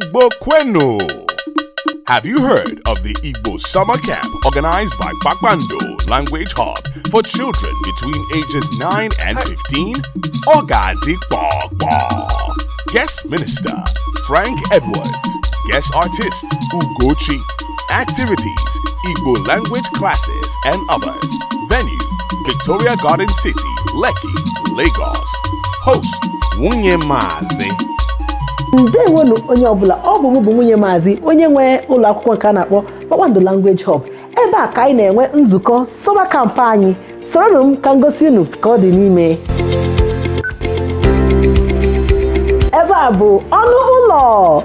Igbo Kwenu! Have you heard of the Igbo Summer Camp organized by Kpakpando Language Hub for children between ages 9 and 15? Ogadi Gbogbo. Guest Minister Frank Edwards. Guest Artist Ugochi. Activities: Igbo language classes and others. Venue: Victoria Garden City, Lekki, Lagos. Host: Nwunye Mazi. Ndewonu onye ọbụla. Ọ bụ mụ bụ nwunye Maazị, onye nwe ụlọ akwụkwọ nke a na-akpọ Kpakpando Language Hub. Ebe a ka anyị na-enwe nzukọ summer camp anyị. Soronụ m ka m gosi unu ka ọ dị n'ime. Ebe a bụ ọnụ ụlọ.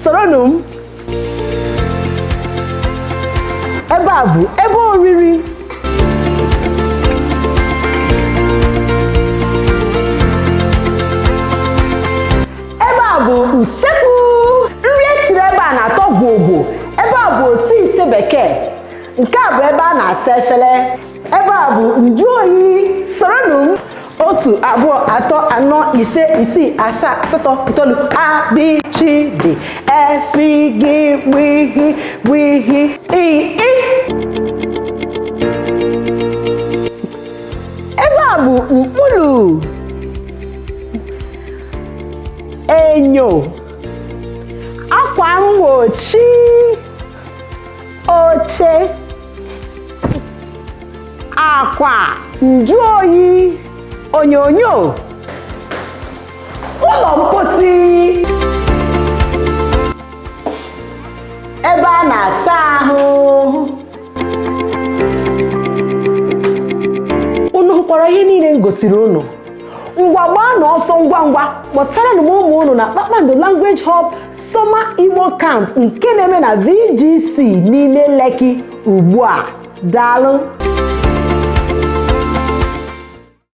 Soronụ m. Ebe a bụ ebe oriri. Ebe a bụ usekwu. Nri esiri ebe a na-atọ gwogwo. Ebe a bụ osi ite bekee. Nke a bụ ebe a na-asa efere. Ebe a bụ nju oyi. Soronụ m. Otu, abụọ, atọ, anọ, ise, isii, asaa, asatọ, itoolu. A, B, C, D, F, G, B, H, B, H, I, I. Ebe a bụ mkpụrụ enyo, akwa mgbochi, oche, akwa, njuoyi, onyonyo, ụlọ mposi, ebe a na-asa ahụ. Unu hụkwara ihe niile m gosiri unu? Ngwa, gbaanụ ọsọ ngwa ngwa, kpọtaranụ m ụmụ unu na Kpakpando Language Hub Summer Igbo Camp nke na-eme na VGC n'ime Lekki ugbu a. Daalụ.